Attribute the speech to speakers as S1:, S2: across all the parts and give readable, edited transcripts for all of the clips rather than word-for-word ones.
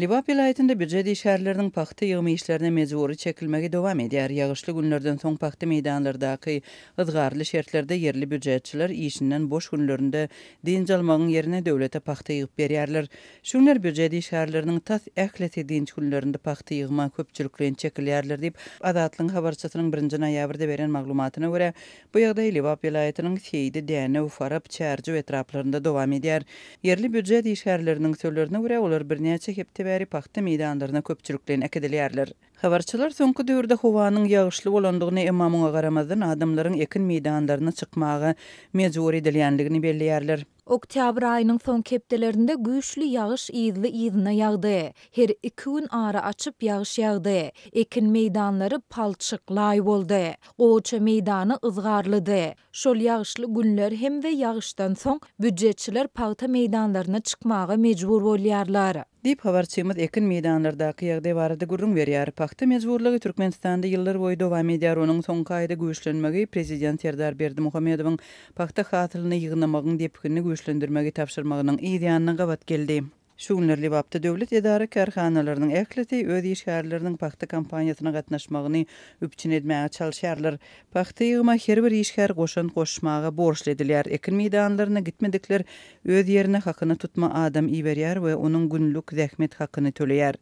S1: Lebap welaýatynda býujet işgärleriniň pagta ýygymy işlerine mejbury çekilmegi dowam edýär. Ýagyşly günlerden soň pagta meýdanlardaky yzgarly şertlerde ýerli býujetçiler işinden boş günlerinde dynç almagyň ýerine döwlete pagta ýygyp berýärler. Şu günler býujet işgärleriniň tas ählisi dynç günlerinde pagta ýygyma köpçülikleýin çekilýärler diýip, Azatlygyň habarçysynyň birinji noýabrda beren maglumatyna görä, Bu ýagdaý Lebap welaýatynyň Seýdi, Dänew, Farap, Çärjew etraplarynda dowam edýär. Ýerli býujet işgärleriniň sözlerine görä, olar birnäçe hepde bäri pagta meýdanlaryna köpçülikleýin äkidilýärler. Habarçylar soňky döwürde howanyň ýagyşly bolandygyny, emma muňa garamazdan, adamlaryň ekin meýdanlaryna çykmaga mejbur edilýändigini belleýärler.
S2: Oktýabr aýynyň soňky hepdelerinde güýçli ýagyş yzly-yzyna ýagdy. Her iki gün ara açyp ýagyş ýagdy. Ekin meýdanlary palçyk, laý boldy. Gowaça meýdany yzgarlydy. Şol ýagyşly günler hem we ýagyşdan soň býujetçiler pagta meýdanlaryna çykmaga mejbur bolýarlar.
S1: Diýip, habarçymyz ekin meýdanlardaky ýagdaý barada gürrüň berýär. Pagta mejburlygy Türkmenistanda ýyllar boýy dowam edýär. Onuň soňky aýda güýçlenmegi prezident Serdar Berdimuhamedowyň pagta hasylyny ýygnamagyň depginini güýçlendirmegi tabşyrmagynyň yz ýanyna gabat geldi. Şu günler Lebapda döwlet edara-kärhanalarynyň ählisi öz işgärleriniň pagta kampaniýasyna gatnaşmagyny üpjün edmäge çalyşýarlar. Pagta ýygyma her bir işgär goşant goşmaga borçly edilýär. Ekin meýdanlaryna gitmedikler öz ýerine hakyna tutma adam iberýär we onuň günlük zähmet hakyny töleýär.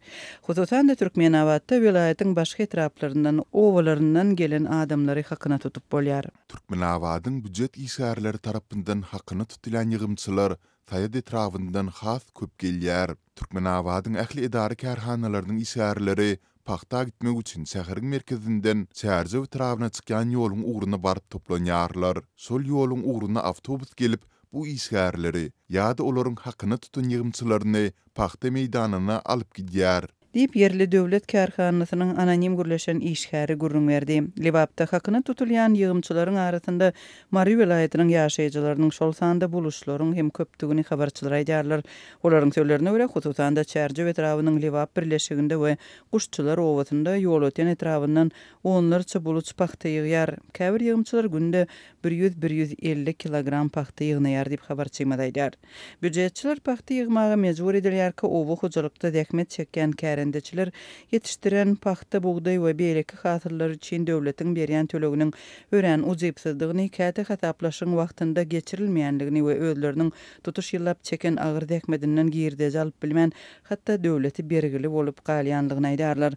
S1: Hususan-da, Türkmenabatda welaýatyň başga etraplaryndan, obalaryndan gelen adamlary hakyna tutup bolýar.
S3: Türkmenabadyň býujet işgärleri tarapyndan hakyna tutulýan ýygymçylar Saýat etrabyndan has köp gelýär. Türkmenabadyň ähli edara-kärhanalarynyň işgärleri pagta gitmek üçin şäheriň merkezinden Çärjew etrabyna çykýan ýoluň ugruna baryp toplanýarlar. Şol ýoluň ugruna awtobus gelip, bu işgärleri ýa-da olaryň hakyna tutan ýygymçylaryny pagta meýdanyna alyp gidýär.
S1: Diýip, ýerli döwlet kärhanasynyň anonim gürleşen işgäri gürrüň berdi. Lebapda hakyna tutulýan ýygymçylaryň arasynda Mary welaýatynyň ýaşaýjylarynyň, şol sanda buluşlaryň hem köpdügini habarçylar aýdýarlar. Olaryň sözlerine görä, hususan-da, Çärjew etrabynyň Lebap birleşiginde we Guşçular obasynda Ýolöten etrabyndan onlarça buluç pagta ýygýar. Käbir ýygymçylar günde bir ýüz-bir 150 kilogram pagta ýygnaýar diýip, habarçymyz aýdýar. Býujetçiler pagta ýygmaga mejbur edilýärkä oba hojalykda zähmet çekýän kärendeçiler ýetişdiren pagta, bugdaý we beýleki hasyllary üçin döwletiň berýän töleginiň örän ujypsyzdygyny, käte hasaplaşygyň wagtynda geçirilmeýändigini we özleriniň tutuş ýyllap çeken agyr zähmetinden girdeji alyp bilmän, hatda döwlete bergili bolup galýandygyny aýdýarlar.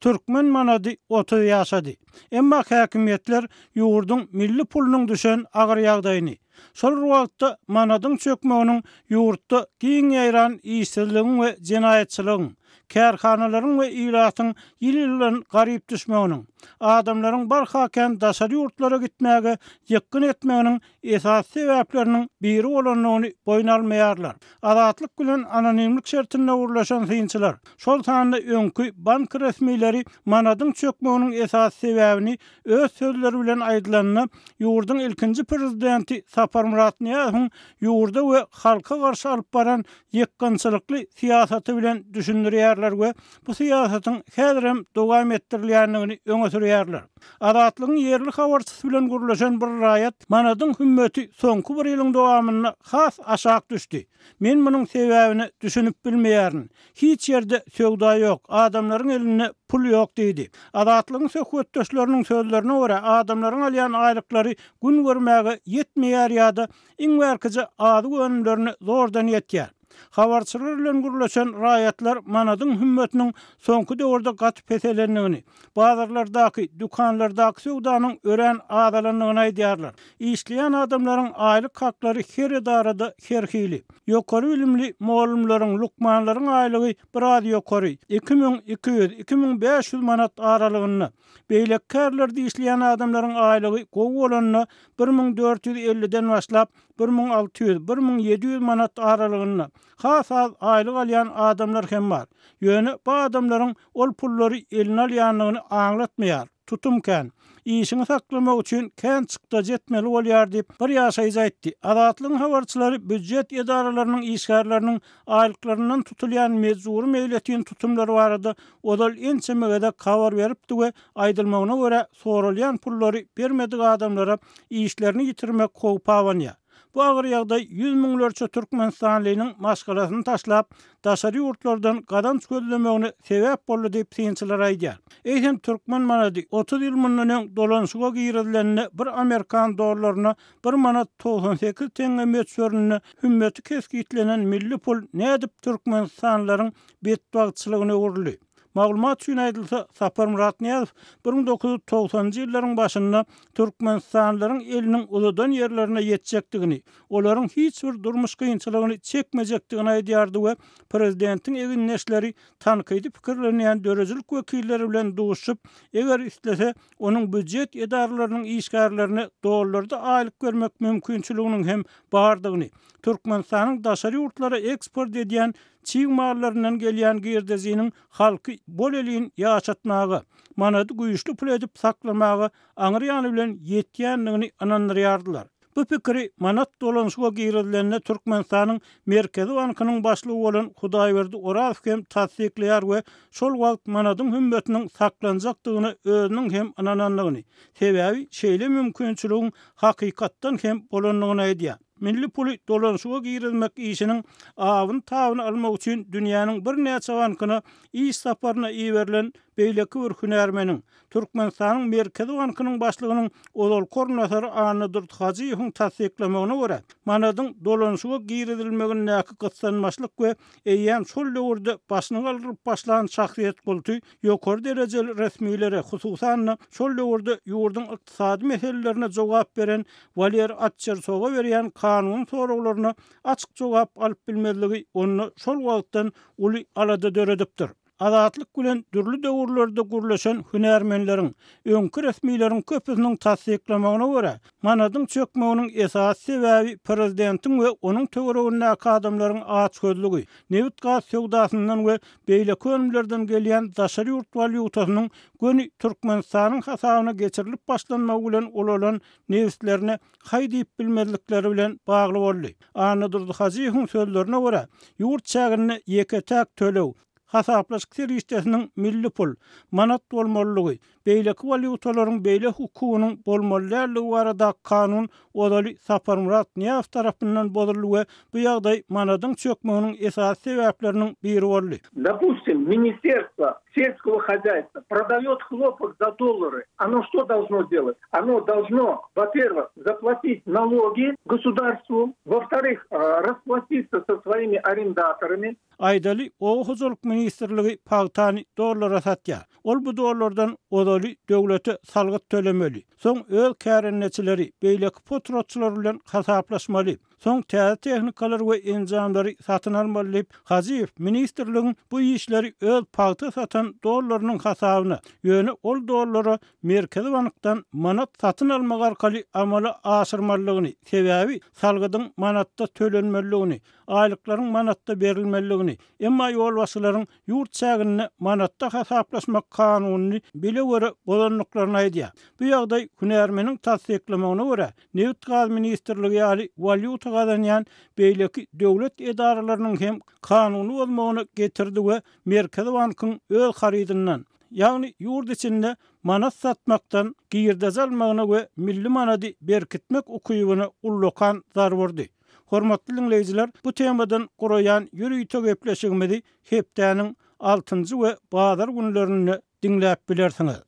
S4: Türkmen manady 30 ýaşady. Emma häkimiýetler ýurduň milli pulunyň düşen agyr ýagdaýyny, şol bir wagtda manadyň çökmeginiň ýurtda giň ýaýran işsizligiň we jenaýatçylygyň, kärhanalaryň we ilatyň ýyl-ýyldan garyp düşmeginiň, adamlaryň barha kän daşary ýurtlara gitmäge ýykgyn etmeginiň esasy sebäpleriniň biri bolandygyny boýun almaýarlar. Azatlyk bilen anonimlik şertinde gürleşen synçylar, şol sanda öňki bank resmileri manadyň çökmeginiň esasy sebäbini öz sözleri bilen aýdylanda, ýurduň ilkinji prezidenti Saparmyrat Nyýazowyň ýurda we halka garşy alyp baran ýykgynçylykly syýasaty bilen düşündirýärler we bu syýasatyň häzirem dowam etdirilýändigini öňe sürýärler. Azatlygyň ýerli habarçysy bilen gürleşen bir raýat manadyň hümmeti soňky bir ýylyň dowamynda has aşak düşdi. Men munuň sebäbine düşünip bilmeýärin. Hiç ýerde söwda ýok, adamlaryň elinde pul ýok diýdi. Azatlygyň söhbetdeşleriniň sözlerine görä, adamlaryň alýan aýlyklary gün görmäge ýetmeýär ýa-da iň bärkije azyk önümlerine zordan ýetýär. Habarçylar bilen gürleşen raýatlar manadyň hümmetiniň soňky döwürde gaty peselendigini, bazarlardaky, dükanlardaky söwdanyň örän azalandygyny aýdýarlar. Işleýän adamlaryň aýlyk haklary her edarada her hili. Ýokary bilimli mugallymlaryň, lukmanlaryň aýlygy biraz ýokary, 2200, 2500 manat aralygynda. Beýleki kärlerde işleýän adamlaryň aýlygy gowy bolanda 1450-den başlap, 1600, 1700 manat aralygynda. Has az aýlyk alýan adamlar hem bar. Ýöne bu adamlaryň ol pullary eline alýandygyny aňlatmaýar. Tutum kän. Işiňi saklamak üçin kän çykdajy etmeli bolýar diýip, bir ýaşaýjy aýtdy. Azatlygyň habarçylary býujet edaralarynyň işgärleriniň aýlyklaryndan tutulýan mejbury meýletin tutumlar barada ozal ençeme gezek habar beripdi we aýdylmagyna görä, soralýan pullary bermedik adamlara işlerini ýitirmek howpy abanýar. Bu agyr ýagdaý ýüz müňlerçe türkmenistanlynyň maşgalasyny taşlap, daşary ýurtlardan gazanç gözlemegine sebäp boldy diýip, synçylar aýdýar. Eýsem, türkmen manady 30 ýyl mundan öň dolanyşyga girizilende bir amerikan dollaryna bir manat 98 teňňe möçberinde hümmeti kesgitlenen milli pul nädip türkmenistanlylaryň betbagtçylygyna öwrüldi? Maglumat üçin aýdylsa, Saparmyrat Nyýazow 1990-njy ýyllaryň başynda türkmenistanlylaryň eliniň uzadan ýerlerine ýetjekdigini, olaryň hiç bir durmuş kynçylygyny çekmejekdigini aýdýardy we prezidentiň egindeşleri tankydy pikirlenýän döredijilik wekilleri bilen duşuşyp, eger islese, onuň býujet edaralarynyň işgärlerine dollarda aýlyk bermek mümkinçiliginiň hem bardygyny, Türkmenistanyň daşary ýurtlara eksport edýän çig mallaryndan gelýän girdejiniň halky bol-elin ýaşatmaga, manady güýçli pul edip saklamaga aňry ýany bilen ýetýändigini ynandyrýardylar. Bu pikiri manat dolanyşyga girizilende Türkmenistanyň Merkezi bankynyň başlygy bolan Hudaýberdi Orazow hem tassyklaýar we şol wagt manadyň hümmetiniň saklanjakdygyna özüniň hem ynanandygyny, sebäbi şeýle mümkinçiligiň hakykatdan hem bolandygyny aýdýar. Milli puly dolanyşyga girizmek işiniň abyny-tabyny almak üçin dünýäniň birnäçe bankyna iş saparyna iberilen beýleki bir hünärmeniň, Türkmenistanyň Merkezi bankynyň başlygynyň ozalky orunbasary Annadurdy Hajyýewiň tassyklamagyna görä, manadyň dolanyşyga girizilmegindäki gyssanmaçlyk we eýýäm şol döwürde başyny galdyryp başlan şahsyýet kulty ýokary derejeli resmilere, hususan-da, şol döwürde ýurduň ykdysady meselelerine jogap beren Waler Atçersowa berýän kanuny soraglaryna açyk jogap alyp bilmezligi onda şol wagtdan uly alada döredipdir. Azatlyk bilen dürli döwürlerde gürleşen hünärmenleriň, öňki resmileriň köpüsiniň tassyklamagyna görä, manadyň çökmeginiň esasy sebäbi prezidentiň we onuň töweregindäki adamlaryň açgözlügi, nebit-gaz söwdasyndan we beýleki önümlerden gelýän daşary ýurt walýutasynyň göni Türkmenistanyň hasabyna geçirilip başlanmagy bilen ulalan nebislerine haý diýip bilmezlikleri bilen bagly boldy. Annadurdy Hajyýewiň sözlerine görä, ýurt çäginde ýeke-täk töleg, hasaplaşyk serişdesiniň milli pul, manat bolmalydygy, beýleki walýutalaryň beýle hukugynyň bolmaly däldigi baradaky kanun ozaly Saparmyrat Nyýazow tarapyndan bozuldy we bu ýagdaý manadyň çökmeginiň esasy sebäpleriniň biri boldy.
S5: Dopustim, Ministerstvo selskogo hozýaystva prodaýot hlopok za dollary, ono što dolžno delat? Ono dolžno, vo-perwyh, zaplatit nalogi gosudarstwu, vo-vtoryh, rasplatitsa so svoimi arendatorami,
S4: Aýdaly, Oba hojalyk ministrligi pagtany dollara satýar. Ol bu dollardan ozaly döwlete salgyt tölemeli. Soň öz kärendeçileri, beýleki potratçylar bilen hasaplaşmaly. Soň täze tehnikalary we enjamlary satyn almaly diýip, Hajyýew ministrligiň bu işleri öz pagta satan dollarynyň hasabyna, ýöne ol dollara Merkezi bankdan manat satyn almak arkaly amala aşyrmalydygyny, sebäbi salgydyň manatda tölenmelidigini, aýlyklaryň manatda berilmelidigini, emma ýolbaşçylaryň ýurt çäginde manatda hasaplaşmak kanunyny bile-göre bozandyklaryny aýdýar. Bu ýagdaý hünärmeniň tassyklamagyna görä, Nebit-gaz ministrligi ýaly walýuta gazanýan beýleki döwlet edaralarynyň hem kanuny bozmagyna getirdi we Merkezi bankyň öz harydyndan, ýagny ýurt içinde manat satmakdan girdeji almagyna we milli manady berkitmek ukybyna ullakan zarba urdy. Hormatly diňleýjiler, bu temadan guraýan ýörite gepleşigimizi hepdäniň altynjy we bazar günlerinde diňläp bilersiňiz.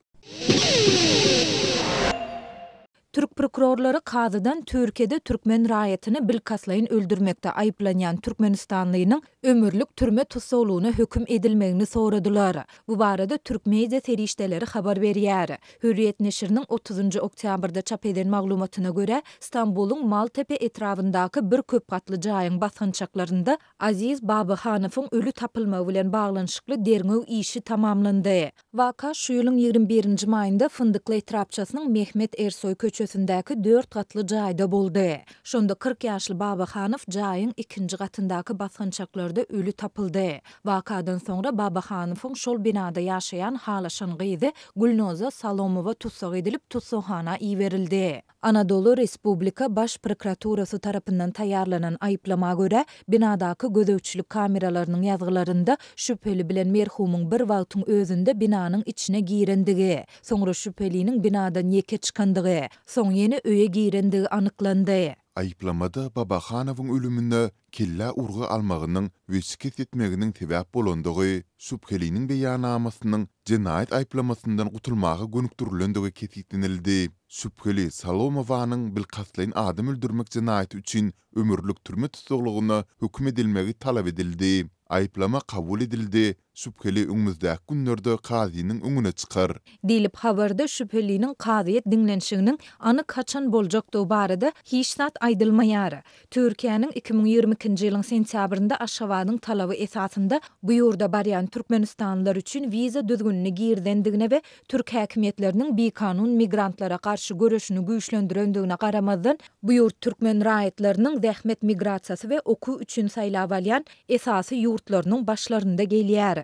S2: Türk prokurorlary kazydan Türkiýede türkmen raýatyny bilkastlaýyn öldürmekde aýyplanýan türkmenistanlynyň ömürlik türme tussaglygyna höküm edilmegini soradylar. Bu barada türk media serişdeleri habar berýär. Hürriýet neşiriniň otuzynjy oktýabrda çap eden maglumatyna görä, Stambulyň Maltepe etrabyndaky bir köp gatly jaýyň basgançaklarynda Aziz Babyhanowyň öli tapylmagy bilen baglanyşykly derňew işi tamamlandy. Waka şu ýylyň 21 nji maýynda Fyndykly etrapçasynyň Mehmet Ersoý köçesindäki dört gatly jaýda boldy. Şonda 40 ýaşly Babyhanow jaýyň ikinji gatyndaky basgançaklarda öli tapyldy. Wakadan soňra Babahanowyň şol binada ýaşaýan halaşan gyzy Gülnoza Salomowa tussag edilip, tussaghana iberildi. Anadolu Respublika Baş prokuraturasy tarapyndan taýýarlanan aýyplama görä, binadaky gözegçilik kameralarynyň ýazgylarynda şübheli bilen merhumyň bir wagtyň özünde binanyň içine girendigi, soňra şübheliniň binadan ýeke çykandygy, soň ýene öýe girendigi anyklandy.
S3: Aýyplamada Babahanowyň ölümine kellä urgy almagynyň we şikes ýetmeginiň sebäp bolandygy, şübheliniň beýannamasynyň jenaýat aýyplamasyndan gutulmaga gönükdirilendigi kesgitlenildi. Şübheli Salomowanyň bilkastlaýyn adam öldürmek jenaýaty üçin ömürlik türme tussaglygyna höküm edilmegi talap edildi. Aýyplama kabul edildi, şübheli öňümizdäki günlerde kazynyň öňüne çykar.
S2: Diýlip, habarda şübheliniň kazyýet diňlenişiginiň anyk haçan boljakdygy barada hiç zat aýdylmaýar. Türkiýäniň 2022-nji ýylyň sentýabrynda Aşgabadyň talaby esasynda bu ýurda barýan türkmenistanlylar üçin wiza düzgünini girizendigine we türk häkimiýetleriniň bikanun migrantlara garşy göreşini güýçlendirendigine garamazdan, bu ýurt türkmen raýatlarynyň zähmet migrasiýasy we okuw üçin saýlap alýan esasy ýurtlarynyň başlarynda gelýär.